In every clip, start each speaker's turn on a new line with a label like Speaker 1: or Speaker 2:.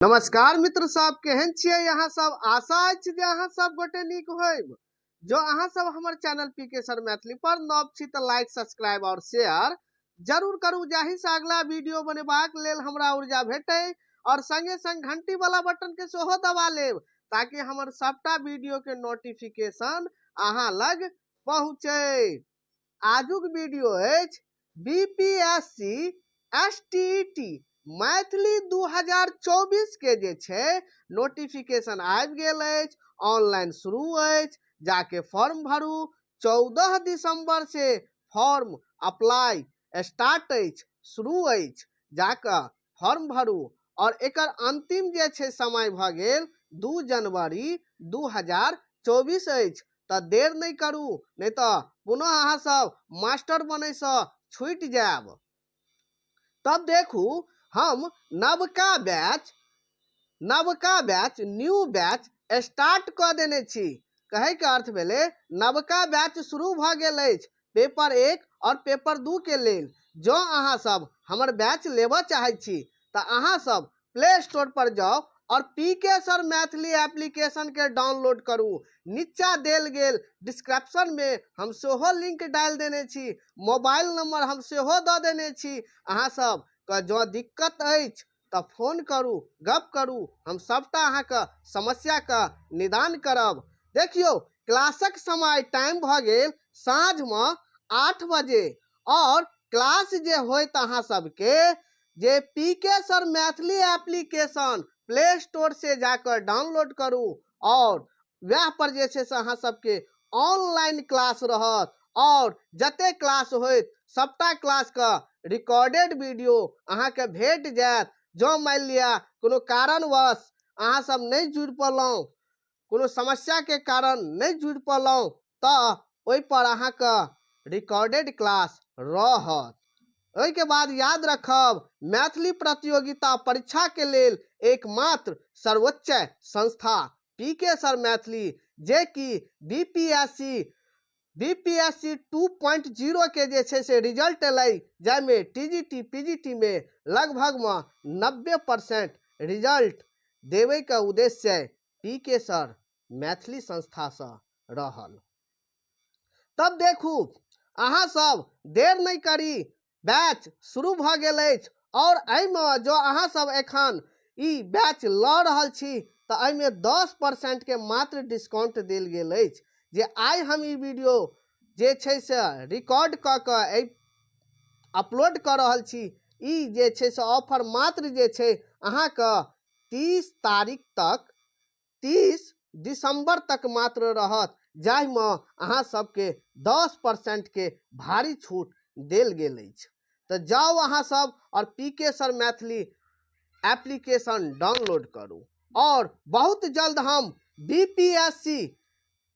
Speaker 1: नमस्कार मित्र सब, केहन छियै अहाँ सब? आशा अछि जे अहाँ सब गोटे नीक होइब। जो अहाँ सब हमर चैनल पी के सर मैथिली पर नव छी तऽ लाइक, सब्सक्राइब और शेयर जरूर करू, जाहि से अगला वीडियो बनेबाक लेल हमरा ऊर्जा भेटै। और संगे संग घंटी वाला बटन के सेहो दबा लेब ताकि हमर सबटा वीडियो के नोटिफिकेशन अहाँ लग पहुँचे। आजुक वीडियो अछि बीपीएससी एसटीईटी मैथिली 2024 के जे छै नोटिफिकेशन आबि गेल अछि, ऑनलाइन शुरू अछि, जाके फॉर्म भरू। 14 दिसंबर से फॉर्म अप्लाई स्टार्ट अछि, शुरू अछि, जाकऽ फॉर्म भरू। और एकर अंतिम जे छै समय भऽ गेल 2 जनवरी 2024 अछि। तऽ देर नहि करू, नहि तऽ पुनः अहाँ सब मास्टर बनैसँ छूटि जायब। तब देखू, हम नवका बैच, न्यू बैच स्टार्ट कऽ देने छी। कहैके अर्थ भेलै, नवका बैच शुरू भऽ गेल अछि पेपर 1 और पेपर 2 के लेल। जँ अहाँ सब हमर बैच लेबऽ चाहै छी तऽ अहाँ सब प्ले स्टोर पर जाउ और पी के सर मैथिली एप्लीकेशन के डाउनलोड करू। नीचा देल गेल डिस्क्रिप्शन में हम सेहो लिंक डालि देने छी, मोबाइल नंबर हम सेहो दऽ देने छी। अहाँ सब के जँ दिक्कत अछि तऽ फोन करू, गप करू, हम सबटा अहाँके समस्याके निदान करब। देखियौ, क्लासक समय टाइम भऽ गेल साँझमे 8 बजे और क्लास जे होइत अहाँ सबके जे पी के sir Maithili application play store से जाकर डाउनलोड करू और वएह पर जे छै से अहाँ सबके ऑनलाइन क्लास रहत। और जते क्लास होइत सबटा क्लासके रिकॉर्डेड वीडियो अहाँके भेट जायत। जँ मानि लिअ कोनो कारणवश अहाँ सब नहि जुड़ि पौलहुँ, कोनो समस्याके कारण नहि जुड़ि पौलहुँ, तऽ ओहिपर अहाँके रिकॉर्डेड क्लास रहत। ओहिके बाद याद रखब, मैथिली प्रतियोगिता परीक्षाके लेल एकमात्र सर्वोच्च संस्था पी के सर मैथिली, जेकि बीपीएससी 2.0 के जे छै से रिजल्ट एलै, जाहिमे टीजीटी पीजीटी में लगभगमे 90% रिजल्ट देबैके उद्देश्य पी के सर मैथिली संस्थासँ रहल। तब देखू, अहाँ सब देर नहि करी, बैच शुरू भऽ गेल अछि। और एहिमे जँ अहाँ सब एखन ई बैच लऽ रहल छी तऽ एहिमे 10% के मात्र डिस्काउंट देल गेल अछि। जे आइ हम ई वीडियो जे छै से रिकॉर्ड कऽ कऽ एहि अपलोड कऽ रहल छी, ई जे छै से ऑफर मात्र जे छै अहाँके 30 तारीख तक, 30 दिसंबर तक मात्र रहत, जाहिमे अहाँ सबके 10% के भारी छूट देल गेल अछि। तऽ जाउ अहाँ सब और पी के सर मैथिली एप्लीकेशन डाउनलोड करू। और बहुत जल्द हम बीपीएससी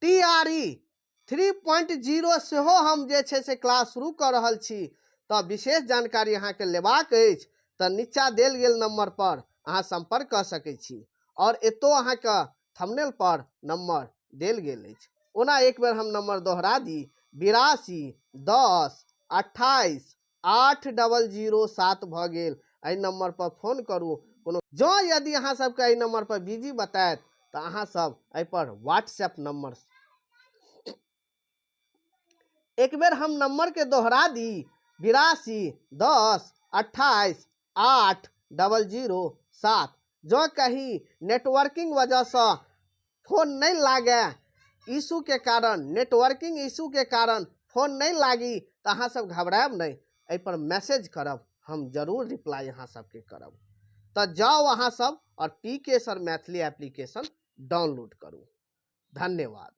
Speaker 1: टीआरई 3.0 सेहो हम जे छै से क्लास शुरू कऽ रहल छी। तऽ विशेष जानकारी अहाँके लेबाक अछि तऽ नीचा देल गेल नंबर पर अहाँ संपर्क कऽ सकै छी और एतो अहाँके थंबनेल पर नंबर देल गेल अछि। ओना एक बेर हम नंबर दोहरा दी, 8210288007 भऽ गेल। एहि नंबर पर फोन करू। कोनो जँ यदि अहाँ सबके एहि नंबर पर बिजी बतायत तऽ अहाँ सब एहि पर व्हाट्सएप नंबर। एक बेर हम नंबर के दोहरा दी, 8210288007। जँ कहीं नेटवर्किंग वजहसँ फोन नहि लागे, इशू के कारण, नेटवर्किंग इशू के कारण फोन नहि लागी, तऽ अहाँ सब घबरायब नहि, एहि पर मैसेज करब, हम जरूर रिप्लाई अहाँ सबके करब। तऽ जाउ अहाँ सब और पी के सर मैथिली एप्लीकेशन डाउनलोड करू। धन्यवाद।